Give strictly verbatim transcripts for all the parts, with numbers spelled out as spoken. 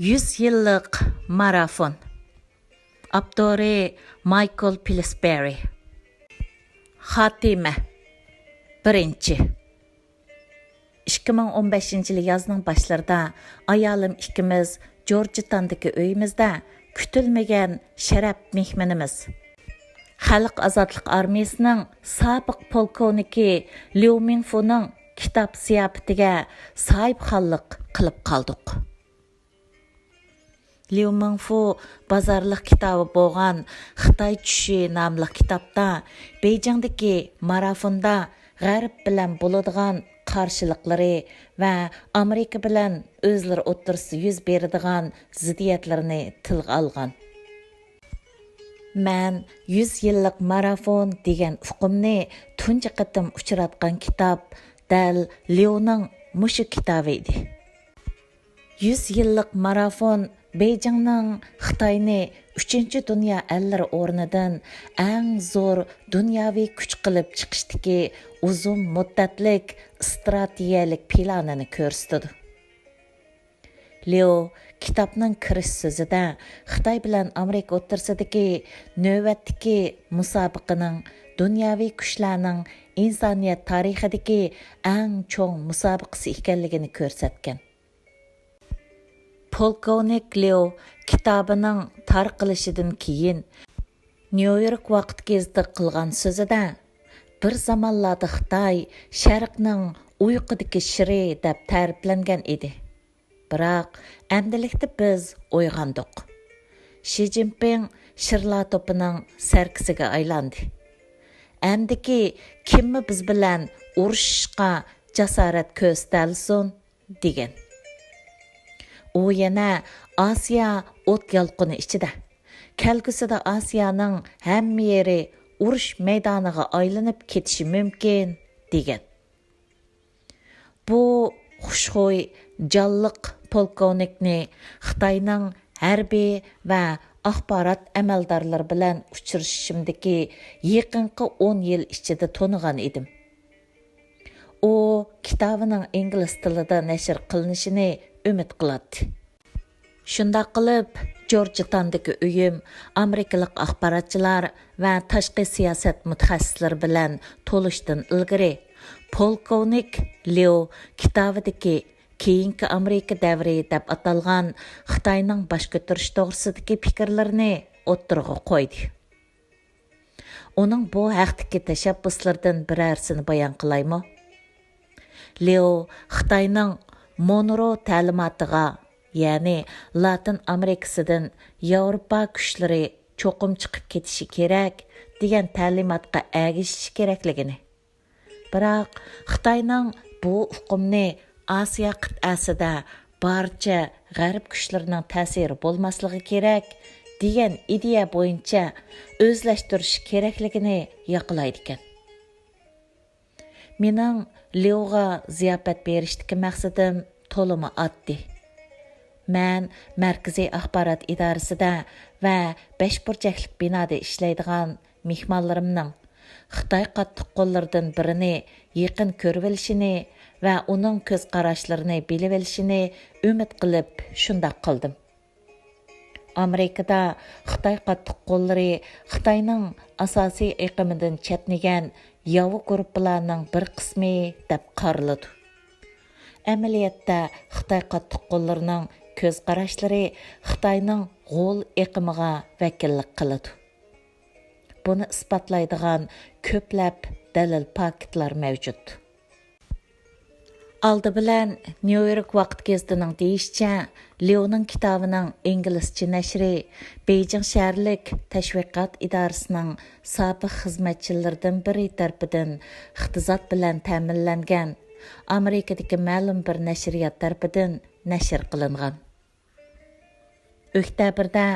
يۈز يىللىق مارافون. ئاپتورى مايكل پىلسبېرى. خاتىمە. بىرىنچى. ئىككى مىڭ ئون بەشىنچى يىلى يازنىڭ باشلىرىدا ئايالىم ئىككىمىز جورجتاندىكى ئۆيىمىزدە كۈتۈلمىگەن شەرەپ مېھمىنىمىز، خەلق ئازادلىق ئارمىيىسىنىڭ سابىق پولكوۋنىكى ليۇ مىڭفۇنىڭ كىتاب زىياپىتىگە ساھىبخانلىق قىلىپ قالدۇق. ليۇ مىڭفۇ بازارلىق كىتابى بولغان خىتاي چۈشى ناملىق كىتابتا بېيجىڭدىكى مارافوندا غەرب بىلەن بولىدىغان قارشىلىقلىرى ۋە ئامېرىكا بىلەن ئۆزلىرى ئوتتۇرىسىدا يۈز بېرىدىغان زىددىيەتلىرىنى تىلغا ئالغان. مەن يۈز يىللىق مارافون دېگەن ئۇقۇمنى تۇنجى قېتىم ئۇچراتقان كىتاب دەل ليۇنىڭ مۇشۇ كىتابى ئىدى. يۈز يىللىق مارافون بېيجىڭنىڭ خىتاينى ئۈچىنچى دۇنيا ئەللىرى ئورنىدىن ئەڭ زور دۇنياۋى كۈچ قىلىپ چىقىشتىكى ئۇزۇن مۇددەتلىك ئىستراتېگىيەلىك پىلانىنى كۆرسىتىدۇ. ليۇ كىتابنىڭ كىرىش سۆزىدە خىتاي بىلەن ئامېرىكا ئوتتۇرىسىدىكى نۆۋەتتىكى مۇسابىقىنىڭ دۇنياۋى كۈچلەرنىڭ ئىنسانىيەت تارىخىدىكى ئەڭ چوڭ مۇسابىقىسى ئىكەنلىكىنى كۆرسەتكەن. پولكوۋنىك ليۇ كىتابىنىڭ تارقىلىشىدىن كېيىن، نيۇ يورك ۋاقىت گېزىتىگە قىلغان سۆزىدە، بىر زامانلاردا خىتاي شەرقنىڭ ئۇيقۇدىكى شىرى دەپ تەرىپلەنگەن ئىدى. بىراق، ئەمدىلىكتە بىز ئويغاندۇق. شى جىنپىڭ شىرلار توپىنىڭ سەركىسىگە ئايلاندى. ئەمدىكى كىممۇ بىز بىلەن ئۇرۇشۇشقا جاسارەت كۆرسىتەلىسۇن؟ دېگەن. ئۇ يەنە ئاسىيا ئوت يالقۇنى ئىچىدە. كەلگۈسىدە ئاسىيانىڭ ھەممە يېرى ئۇرۇش مەيدانىغا ئايلىنىپ كېتىشى مۇمكىن، دېگەن. بۇ خۇشخۇي، جانلىق پولكوۋنىكنى خىتاينىڭ ھەربىي ۋە ئاخبارات ئەمەلدارلىرى بىلەن ئۇچرىشىشىمدىكى يېقىنقى ئون يىل ئىچىدە تونۇغان ئىدىم. ئۇ كىتابىنىڭ ئىنگلىز تىلىدا نەشر قىلىنىشىنى ئۈمىد قىلاتتى. شۇنداق قىلىپ، جورجتاندىكى ئۆيۈم ئامېرىكىلىق ئاخباراتچىلار ۋە تاشقى سىياسەت مۇتەخەسسىسلىرى بىلەن تولۇشتىن ئىلگىرى، پولكوۋنىك ليۇ كىتابىدىكى كېيىنكى ئامېرىكا دەۋرى دەپ ئاتالغان خىتاينىڭ باش كۆتۈرۈش توغرىسىدىكى پىكىرلىرىنى ئوتتۇرىغا قويدى. ئۇنىڭ بۇ ھەقتىكى تەشەببۇسلىرىدىن بىرەرسىنى بايان قىلايمۇ؟ ليۇ خىتاينىڭ مونرو تەلىماتىغا، يەنى لاتىن ئامېرىكىسىدىن ياۋروپا كۈچلىرى چوقۇم چىقىپ كېتىشى كېرەك، دېگەن تەلىماتقا ئەگىشىشى كېرەكلىكىنى، بىراق خىتاينىڭ بۇ ئۇقۇمنى ئاسىيا قىتئەسىدە بارچە غەرب كۈچلىرىنىڭ تەسىرى بولماسلىقى كېرەك، دېگەن ئىدىيە بويىچە ئۆزلەشتۈرۈش كېرەكلىكىنى ياقلايدىكەن. مېنىڭ ليۇغا زىياپەت بېرىشتىكى مەقسىتىم تولىمۇ ئاددىي. مەن مەركىزىي ئاخبارات ئىدارىسىدە ۋە بەش بۇرجەكلىك بىنادا ئىشلەيدىغان مېھمانلىرىمنىڭ خىتاي قاتتىق قوللىرىدىن بىرىنى يېقىن كۆرۈۋېلىشىنى ۋە ئۇنىڭ كۆز قاراشلىرىنى بىلىۋېلىشىنى ئۈمىد قىلىپ شۇنداق قىلدىم. ئامېرىكىدا خىتاي قاتتىق قوللىرى خىتاينىڭ ئاساسىي ئېقىمىدىن چەتنىگەن ياۋا گۇرۇپپىلارنىڭ بىر قىسمى دەپ قارىلىدۇ. ئەمەلىيەتتە خىتاي قاتتىق قوللىرىنىڭ كۆز قاراشلىرى خىتاينىڭ غول ئېقىمىغا ۋەكىللىك قىلىدۇ. بۇنى ئىسپاتلايدىغان كۆپلەپ دەلىل پاكىتلار مەۋجۇت. ئالدى بىلەن نيۇ يورك ۋاقىت گېزىتىنىڭ دېيىشىچە، ليۇنىڭ كىتابىنىڭ ئىنگلىزچە نەشرى بېيجىڭ شەھەرلىك تەشۋىقات ئىدارىسىنىڭ سابىق خىزمەتچىلىرىدىن بىرى تەرىپىدىن ئىقتىساد بىلەن تەمىنلەنگەن ئامېرىكىدىكى مەلۇم بىر نەشرىيات تەرىپىدىن نەشر قىلىنغان. ئۆكتەبىردە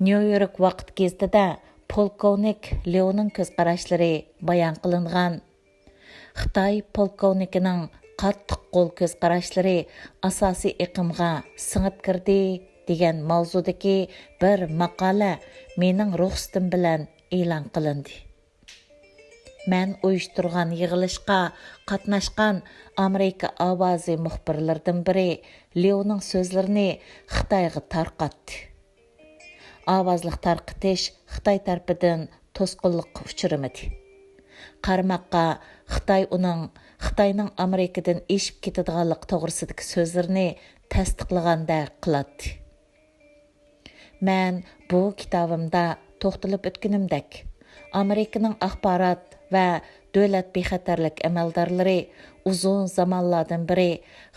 نيۇ يورك ۋاقىت گېزىتىدە پولكوۋنىك ليۇنىڭ كۆز قاراشلىرى بايان قىلىنغان. خىتاي پولكوۋنىكىنىڭ قاتتىق قول كۆز قاراشلىرى ئاساسىي ئېقىمغا سىڭىپ كىردى، دېگەن ماۋزۇدىكى بىر ماقالە مېنىڭ رۇخسىتىم بىلەن ئېلان قىلىندى. مەن ئۇيۇشتۇرغان يىغىلىشقا قاتناشقان ئامېرىكا ئاۋازى مۇخبىرلىرىدىن بىرى ليۇنىڭ سۆزلىرىنى خىتايغا تارقاتتى. ئاۋازلىق تارقىتىش خىتاي تەرىپىدىن توسقۇنلۇققا ئۇچرىمىدى. قارىماققا، خىتاي ئۇنىڭ خىتاينىڭ ئامېرىكىدىن ئېشىپ كېتىدىغانلىقى توغرىسىدىكى سۆزلىرىنى تەستىقلىغاندەك قىلاتتى. مەن بۇ كىتابىمدا توختىلىپ ئۆتكىنىمدەك، ئامېرىكىنىڭ ئاخبارات ۋە دۆلەت بىخەتەرلىك ئەمەلدارلىرى ئۇزۇن زامانلاردىن بېرى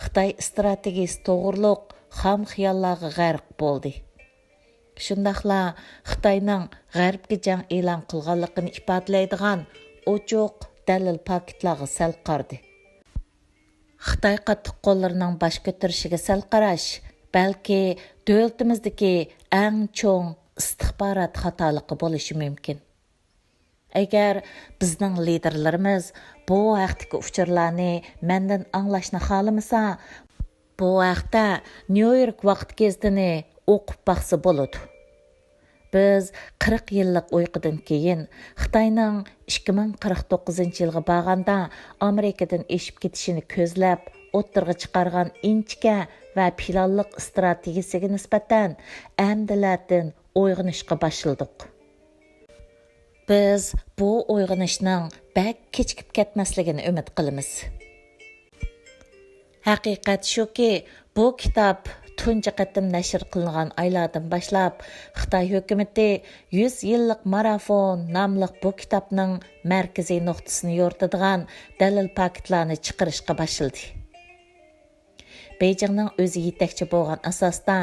خىتاي ئىستراتېگىيىسى توغرۇلۇق خام خىياللارغا غەرق بولدى. شۇنداقلا خىتاينىڭ غەربكە جەڭ ئېلان قىلغانلىقىنى ئىپادىلەيدىغان ئوچۇق دەلىل پاكىتلارغا سەل قارىدى. خىتاي قاتتىق قوللىرىنىڭ باش كۆتۈرۈشىگە سەل قاراش، بەلكى دۆلىتىمىزدىكى ئەڭ چوڭ ئىستىخبارات خاتالىقى بولۇشى مۇمكىن. ئەگەر بىزنىڭ لىدېرلىرىمىز بۇ ھەقتىكى ئۇچۇرلارنى مەندىن ئاڭلاشنى خالىمىسا، بۇ ھەقتە نيۇ يورك ۋاقىت گېزىتىنى ئوقۇپ باقسا بولىدۇ. بىز قىرىق يىللىق ئۇيقۇدىن كېيىن خىتاينىڭ ئىككى مىڭ قىرىق توققۇزىنچى يىلغا بارغاندا ئامېرىكىدىن ئېشىپ كېتىشىنى كۆزلەپ ئوتتۇرىغا چىقارغان ئىنچىكە ۋە پىلانلىق ئىستراتېگىيىسىگە نىسبەتەن ئەمدىلەتىن ئويغىنىشقا باشلىدۇق. بىز بۇ ئويغىنىشنىڭ بەك كېچىكىپ كەتمەسلىكىنى ئۈمىد قىلىمىز. ھەقىقەت شۇكى، بۇ كىتاب تۇنجى قېتىم نەشر قىلىنغان ئايلاردىن باشلاپ، خىتاي ھۆكۈمىتى يۈز يىللىق مارافون ناملىق بۇ كىتابنىڭ مەركىزىي نۇقتىسىنى يورۇتىدىغان دەلىل پاكىتلارنى چىقىرىشقا باشلىدى. بېيجىڭنىڭ ئۆزى يېتەكچى بولغان ئاساستا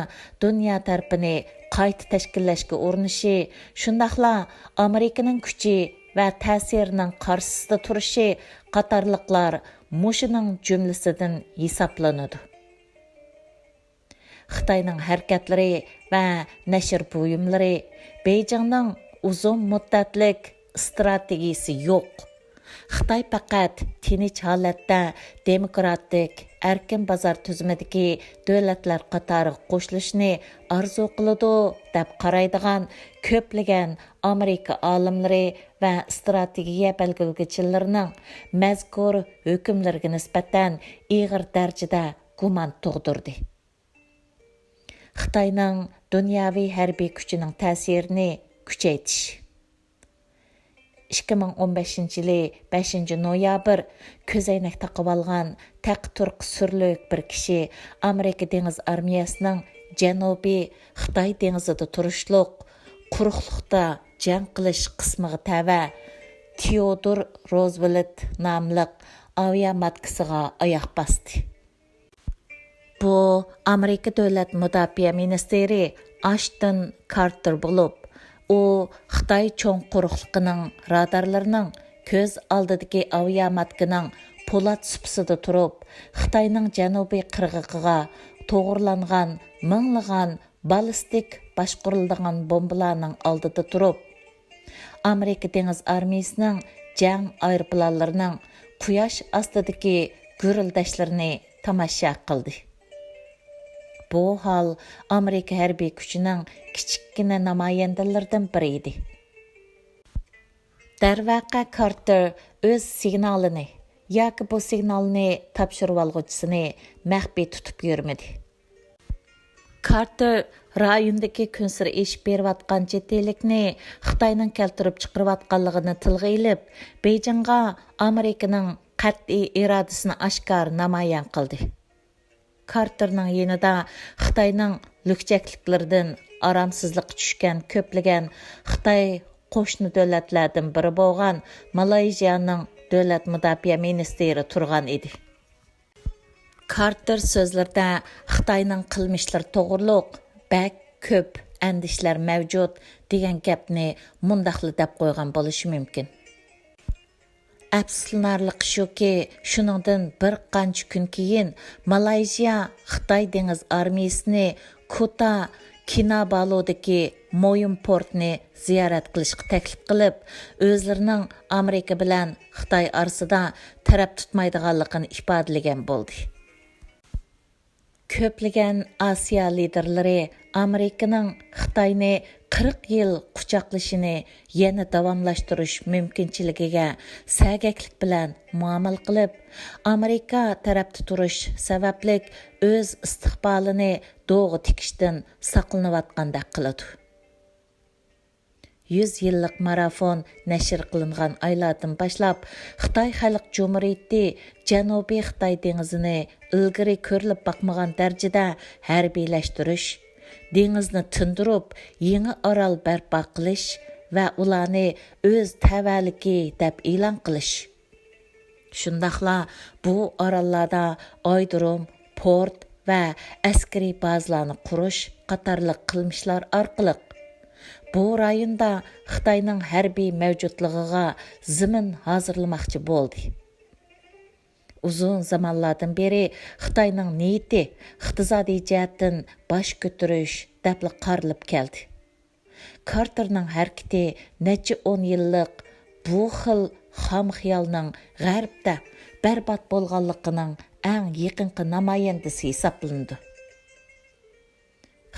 دۇنيا تەرىپىنى قايتا تەشكىللەشكە ئۇرۇنۇشى، شۇنداقلا ئامېرىكىنىڭ كۈچى ۋە تەسىرىنىڭ قارشىسىدا تۇرۇشى قاتارلىقلار مۇشۇنىڭ جۈملىسىدىن ھېسابلىنىدۇ. خىتاينىڭ ھەرىكەتلىرى ۋە نەشر بۇيۇملىرى بېيجىڭنىڭ ئۇزۇن مۇددەتلىك ئىستراتېگىيىسى يوق. خىتاي پەقەت تىنچ ھالەتتە دېموكراتىك، ئەركىن بازار تۈزۈمىدىكى دۆلەتلەر قاتارىغا قوشۇلۇشنى ئارزۇ قىلىدۇ، دەپ قارايدىغان كۆپلىگەن ئامېرىكا ئالىملىرى ۋە ئىستراتېگىيە بەلگىلىگۈچىلىرىنىڭ مەزكۇر ھۆكۈملىرىگە نىسبەتەن ئېغىر دەرىجىدە گۇمان تۇغدۇردى. خىتاينىڭ دۇنياۋى ھەربىي كۈچىنىڭ تەسىرىنى كۈچەيتىش. ئىككى مىڭ ئون بەشىنچى يىلى بەشىنچى نويابىر، كۆزەينەك تاقىۋالغان تەقى تۇرقى سۈرلۈك بىر كىشى ئامېرىكا دېڭىز ئارمىيەسىنىڭ جەنۇبىي خىتاي دېڭىزىدا تۇرۇشلۇق قۇرۇقلۇقتا جەڭ قىلىش قىسمىغا تەۋە تېئودور روزۋېلت ناملىق ئاۋىياماتكىسىغا ئاياق باستى. بۇ ئامېرىكا دۆلەت مۇداپىئە مىنىستىرى ئاشتون كارتېر بولۇپ، ئۇ خىتاي چوڭ قۇرۇقلۇقىنىڭ رادارلىرىنىڭ كۆز ئالدىدىكى ئاۋىياماتكىنىڭ پولات سۇپىسىدا تۇرۇپ، خىتاينىڭ جەنۇبىي قىرغىقىغا توغرىلانغان مىڭلىغان بالىستىك باشقۇرۇلىدىغان بومبىلارنىڭ ئالدىدا تۇرۇپ، ئامېرىكا دېڭىز ئارمىيىسىنىڭ جەڭ ئايروپىلانلىرىنىڭ قۇياش ئاستىدىكى گۈرۈلدەشلىرىنى تاماشا قىلدى. بۇ ھال ئامېرىكا ھەربىي كۈچىنىڭ كىچىككىنە نامايەندىلىرىدىن بىرى ئىدى. دەرۋەقە، كارتېر ئۆز سىگنالىنى ياكى بۇ سىگنالنى تاپشۇرۇۋالغۇچىسىنى مەخپىي تۇتۇپ يۈرمىدى. كارتېر رايوندىكى كۈنسېرى ئېشىپ بېرىۋاتقان جىددىيلىكنى خىتاينىڭ كەلتۈرۈپ چىقىرىۋاتقانلىقىنى تىلغا ئېلىپ، بېيجىڭغا ئامېرىكىنىڭ قەتئىي ئىرادىسىنى ئاشكارا نامايان قىلدى. كارتېرنىڭ يېنىدا خىتاينىڭ لۈكچەكلىكلىرىدىن ئارامسىزلىققا چۈشكەن كۆپلىگەن خىتاي قوشنا دۆلەتلەردىن بىرى بولغان مالايزىيانىڭ دۆلەت مۇداپىئە مىنىستىرى تۇرغان ئىدى. كارتېر سۆزلىرىدە خىتاينىڭ قىلمىشلىرى توغرۇلۇق بەك كۆپ ئەندىشىلەر مەۋجۇت دېگەن گەپنى مۇنداقلا دەپ قويغان بولۇشى مۇمكىن. ئەپسۇسلىنارلىقى شۇكى، شۇنىڭدىن بىر قانچە كۈن كېيىن مالايزىيا خىتاي دېڭىز ئارمىيىسىنى كۇتا كىنابالۇدىكى مويۇن پورتىنى زىيارەت قىلىشقا تەكلىپ قىلىپ، ئۆزلىرىنىڭ ئامېرىكا بىلەن خىتاي ئارىسىدا تەرەپ تۇتمايدىغانلىقىنى ئىپادىلىگەن بولدى. كۆپلىگەن ئاسىيا لىدېرلىرى ئامېرىكىنىڭ خىتاينى قىرىق يىل قۇچاقلىشىنى يەنە داۋاملاشتۇرۇش مۇمكىنچىلىكىگە سەگەكلىك بىلەن مۇئامىلە قىلىپ، ئامېرىكا تەرەپتە تۇرۇش سەۋەبلىك ئۆز ئىستىقبالىنى دوغا تىكىشتىن ساقلىنىۋاتقاندەك قىلىدۇ. يۈز يىللىق مارافون نەشر قىلىنغان ئايلاردىن باشلاپ، خىتاي خەلق جۇمھۇرىيىتى جەنۇبىي خىتاي دېڭىزىنى ئىلگىرى كۆرۈلۈپ باقمىغان دەرىجىدە ھەربىيلەشتۈرۈش، دېڭىزنى تىندۇرۇپ، يېڭى ئارال بەرپا قىلىش ۋە ئۇلارنى ئۆز تەۋەلىكى دەپ ئېلان قىلىش، شۇنداقلا بۇ ئاراللاردا ئايرودروم، پورت ۋە ئەسكىرىي بازىلارنى قۇرۇش قاتارلىق قىلمىشلار ئارقىلىق، بۇ رايوندا خىتاينىڭ ھەربىي مەۋجۇتلۇقىغا زېمىن ھازىرلىماقچى بولدى. ئۇزۇن زامانلاردىن بېرى خىتاينىڭ نىيىتى ئىقتىسادىي جەھەتتىن باش كۆتۈرۈش دەپلا قارىلىپ كەلدى. كارتېرنىڭ ھەرىكىتى نەچچە ئون يىللىق بۇ خىل خام خىيالنىڭ غەربتە بەربات بولغانلىقىنىڭ ئەڭ يېقىنقى نامايەندىسى ھېسابلىنىدۇ.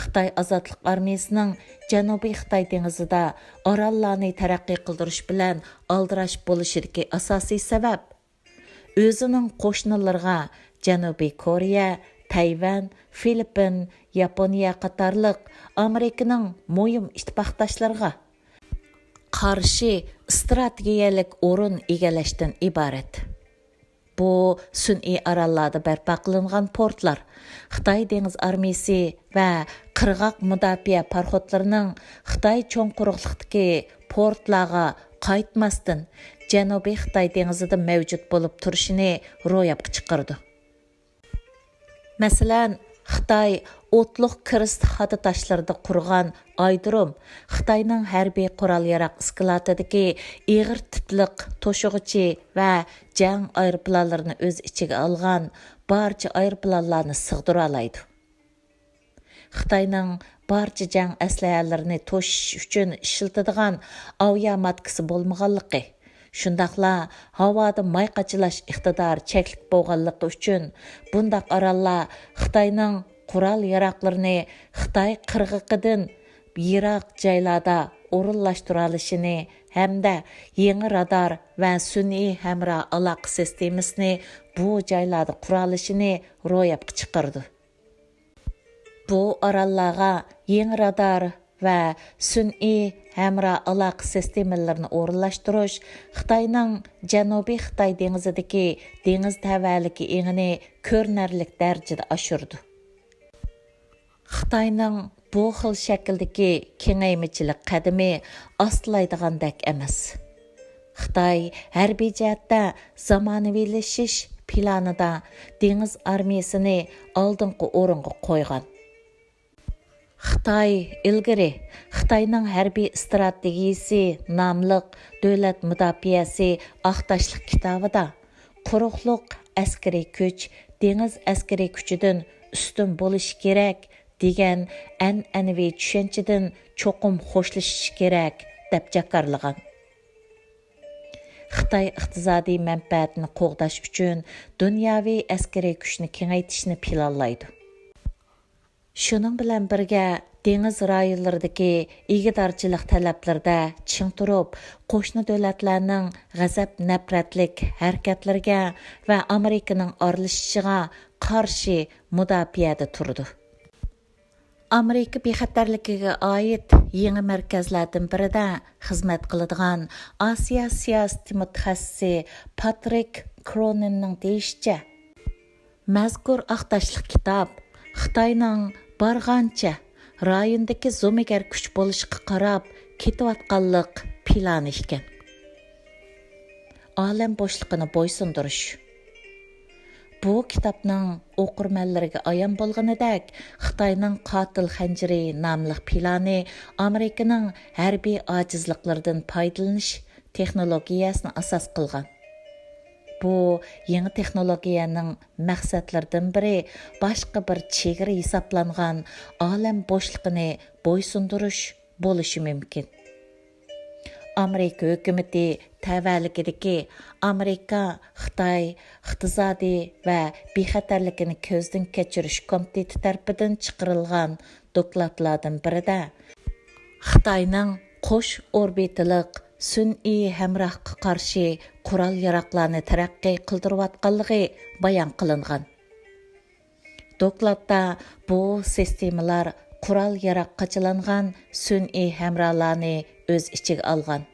خىتاي ئازادلىق ئارمىيىسىنىڭ جەنۇبىي خىتاي دېڭىزىدا ئاراللارنى تەرەققىي قىلدۇرۇش بىلەن ئالدىراش بولۇشىدىكى ئاساسىي سەۋەب، ئۆزىنىڭ قوشنىلىرىغا جەنۇبىي كورېيە، تەيۋەن، فىلىپپىن، ياپونىيە قاتارلىق ئامېرىكىنىڭ مۇھىم ئىتتىپاقداشلىرىغا قارشى ئىستراتېگىيەلىك ئورۇن ئىگىلەشتىن ئىبارەت. بۇ سۈنئىي ئاراللاردا بەرپا قىلىنغان پورتلار، خىتاي دېڭىز ئارمىيىسى ۋە قىرغاق مۇداپىئە پاراخوتلىرىنىڭ خىتاي چوڭ قۇرۇقلۇقتىكى پورتلارغا قايتماستىن، جەنۇبىي خىتاي دېڭىزىدا مەۋجۇت بولۇپ تۇرۇشىنى روياپقا چىقىرىدۇ. مەسىلەن، خىتاي ئوتلۇق كىرېست خادا تاشلىرىدا قۇرغان ئايرودروم خىتاينىڭ ھەربىي قورال-ياراغ ئىسكىلاتىدىكى ئېغىر تىپلىق توشۇغۇچى ۋە جەڭ ئايروپىلانلىرىنى ئۆز ئىچىگە ئالغان بارچە ئايروپىلانلارنى سىغدۇرالايدۇ. خىتاينىڭ بارچە جەڭ ئەسلىھەلىرىنى توشۇش ئۈچۈن ئىشلىتىدىغان ئاۋىئا ماتكىسى بولمىغانلىقى، شۇنداقلا ھاۋادا ماي قاچىلاش ئىقتىدارى چەكلىك بولغانلىقى ئۈچۈن، بۇنداق ئاراللار خىتاينىڭ قورال-ياراغلىرىنى خىتاي قىرغىقىدىن يىراق جايلاردا ئورۇنلاشتۇرالىشىنى ھەمدە يېڭى رادار ۋە سۈنئىي ھەمراھ ئالاقە سىستېمىسىنى بۇ جايلاردا قۇرالىشىنى روياپقا چىقىرىدۇ. بۇ ئاراللارغا يېڭى رادار ۋە سۈنئىي ھەمراھ ئالاقە سىستېمىلىرىنى ئورۇنلاشتۇرۇش خىتاينىڭ جەنۇبىي خىتاي دېڭىزىدىكى دېڭىز تەۋەلىكى ئېڭىنى كۆرۈنەرلىك دەرىجىدە ئاشۇرىدۇ. خىتاينىڭ بۇ خىل شەكىلدىكى كېڭەيمىچىلىك قەدىمى ئاستىلايدىغاندەك ئەمەس. خىتاي ھەربىي جەھەتتە زامانىۋىلىشىش پىلانىدا دېڭىز ئارمىيىسىنى ئالدىنقى ئورۇنغا قويغان. خىتاي ئىلگىرى خىتاينىڭ ھەربىي ئىستراتېگىيىسى ناملىق دۆلەت مۇداپىئەسى ئاق تاشلىق كىتابىدا، قۇرۇقلۇق ئەسكىرىي كۈچ دېڭىز ئەسكىرىي كۈچىدىن ئۈستۈن بولۇشى كېرەك دېگەن ئەنئەنىۋى چۈشەنچىدىن چوقۇم خوشلىشىشى كېرەك، دەپ جاكارلىغان. خىتاي ئىقتىسادىي مەنپەئەتىنى قوغداش ئۈچۈن دۇنياۋى ئەسكىرىي كۈچنى كېڭەيتىشنى پىلانلايدۇ. شۇنىڭ بىلەن بىرگە، دېڭىز رايونلىرىدىكى ئىگىدارچىلىق تەلەپلىرىدە چىڭ تۇرۇپ، قوشنا دۆلەتلەرنىڭ غەزەپ-نەپرەتلىك ھەرىكەتلىرىگە ۋە ئامېرىكىنىڭ ئارىلىشىشىغا قارشى مۇداپىئەدە تۇرىدۇ. ئامېرىكا بىخەتەرلىكىگە ئائىت يېڭى مەركەزلەردىن بىرىدە خىزمەت قىلىدىغان ئاسىيا سىياسىتى مۇتەخەسسىسى پاترىك كرونىننىڭ دېيىشىچە، مەزكۇر ئاق تاشلىق كىتاب خىتاينىڭ بارغانچە رايوندىكى زومىگەر كۈچ بولۇشقا قاراپ كېتىۋاتقانلىق پىلانى ئىكەن. ئالەم بوشلۇقىنى بويسۇندۇرۇش. بۇ كىتابنىڭ ئوقۇرمەنلىرىگە ئايان بولغىنىدەك، خىتاينىڭ قاتىل خەنجىرى ناملىق پىلانى ئامېرىكىنىڭ ھەربىي ئاجىزلىقلىرىدىن پايدىلىنىش تېخنولوگىيەسىنى ئاساس قىلغان. بۇ يېڭى تېخنولوگىيەنىڭ مەقسەتلىرىدىن بىرى باشقا بىر چېگرا ھېسابلانغان ئالەم بوشلۇقىنى بويسۇندۇرۇش بولۇشى مۇمكىن. ئامېرىكا ھۆكۈمىتى تەۋەلىكىدىكى ئامېرىكا، خىتاي ئىقتىسادىي ۋە بىخەتەرلىكىنى كۆزدىن كەچۈرۈش كومىتېتى تەرىپىدىن چىقىرىلغان دوكلاتلاردىن بىرىدە، خىتاينىڭ قوش ئوربىتىلىق سۈنئىي ھەمراھقا قارشى قورال-ياراغلارنى تەرەققىي قىلدۇرۇۋاتقانلىقى بايان قىلىنغان. دوكلاتتا بۇ سىستېمىلار قورال-ياراغ قاچىلانغان سۈنئىي ھەمراھلارنى ئۆز ئىچىگە ئالغان.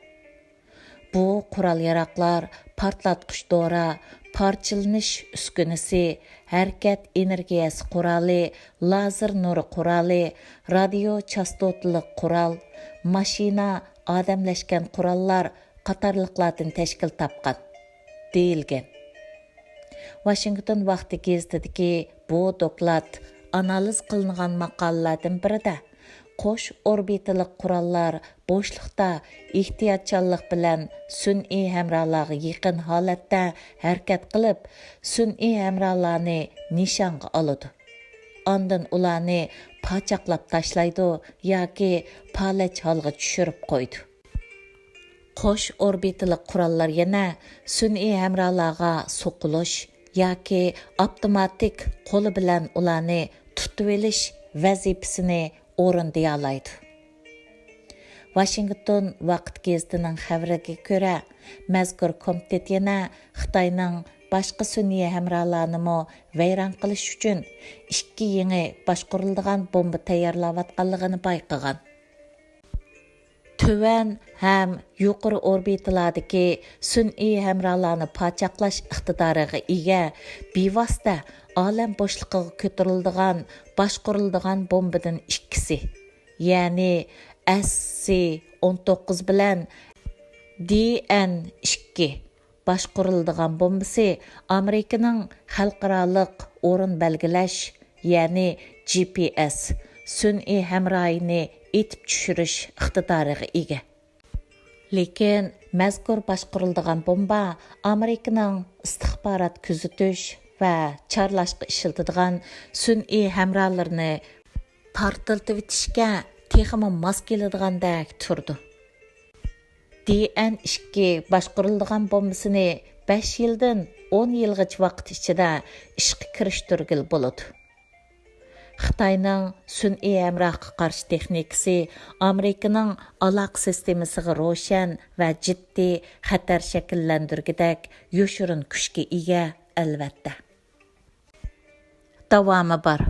بۇ قورال-ياراغلار پارتلاتقۇچ دورا، پارچىلىنىش ئۈسكۈنىسى، ھەرىكەت ئېنېرگىيەسى قورالى، لازېر نۇرى قورالى، رادىيو چاستوتىلىق قورال، ماشىنا، ئادەملەشكەن قوراللار قاتارلىقلاردىن تەشكىل تاپقان، دېيىلگەن. ۋاشىنگتون ۋاقتى گېزىتىدىكى بۇ دوكلات ئانالىز قىلىنغان ماقالىلەردىن بىرىدە، قوش ئوربىتىلىق قوراللار بوشلۇقتا ئېھتىياتچانلىق بىلەن سۈنئىي ھەمراھلارغا يېقىن ھالەتتە ھەرىكەت قىلىپ، سۈنئىي ھەمراھلارنى نىشانغا ئالىدۇ. ئاندىن ئۇلارنى پاچاقلاپ تاشلايدۇ ياكى پالەچ ھالغا چۈشۈرۈپ قويىدۇ. قوش ئوربىتىلىق قوراللار يەنە سۈنئىي ھەمراھلارغا سوقۇلۇش ياكى ئاپتوماتىك قولى بىلەن ئۇلارنى تۇتۇۋېلىش ۋەزىپىسىنى ئورۇندىيالايدۇ. ۋاشىنگتون ۋاقىت گېزىتىنىڭ خەۋىرىگە كۆرە، مەزكۇر كومىتېت يەنە خىتاينىڭ باشقا سۈنئىي ھەمراھلارنىمۇ ۋەيران قىلىش ئۈچۈن ئىككى يېڭى باشقۇرۇلىدىغان بومبا تەييارلاۋاتقانلىقىنى بايقىغان. تۆۋەن ھەم يۇقىرى ئوربىتىلاردىكى سۈنئىي ھەمراھلارنى پاچاقلاش ئىقتىدارىغا ئىگە بىۋاسىتە ئالەم بوشلۇقىغا كۆتۈرۈلىدىغان باشقۇرۇلىدىغان بومبىدىن ئىككىسى، يەنى ئەس سى ئون توققۇز بىلەن دى ئەن ئىككى باشقۇرۇلىدىغان بومبىسى ئامېرىكىنىڭ خەلقئارالىق ئورۇن بەلگىلەش، يەنى جى پى ئېس، سۈنئىي ھەمراھىنى ئېتىپ چۈشۈرۈش ئىقتىدارىغا ئىگە. لېكىن مەزكۇر باشقۇرۇلىدىغان بومبا ئامېرىكىنىڭ ئىستىخبارات كۆزىتىش ۋە چارلاشقا ئىشلىتىدىغان سۈنئىي ھەمراھلىرىنى پارتلىتىۋېتىشكە تېخىمۇ ماس كېلىدىغاندەك تۇرىدۇ. دى ئەن ئىككى باشقۇرۇلىدىغان بومبىسىنى بەش يىلدىن ئون يىلغىچە ۋاقىت ئىچىدە ئىشقا كىرىشتۈرگىلى بولىدۇ. خىتاينىڭ سۈنئىي ھەمراھقا قارشى تېخنىكىسى ئامېرىكىنىڭ ئالاقە سىستېمىسىغا روشەن ۋە جىددىي خەتەر شەكىللەندۈرگۈدەك يوشۇرۇن كۈچكە ئىگە، ئەلۋەتتە. داۋامى بار.